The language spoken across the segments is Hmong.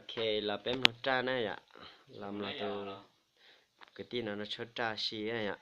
Ok, los peb mloog raj na yom. Los mloog tus kwv tij no nws tshuab raj si na yom.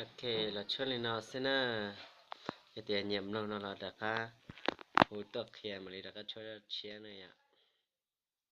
Ok, los tshuab li no xwb na. Yog tias nyiam mloog no los rov qab hu tuaj qhia mam li rov qab tshuab tshiab na yom.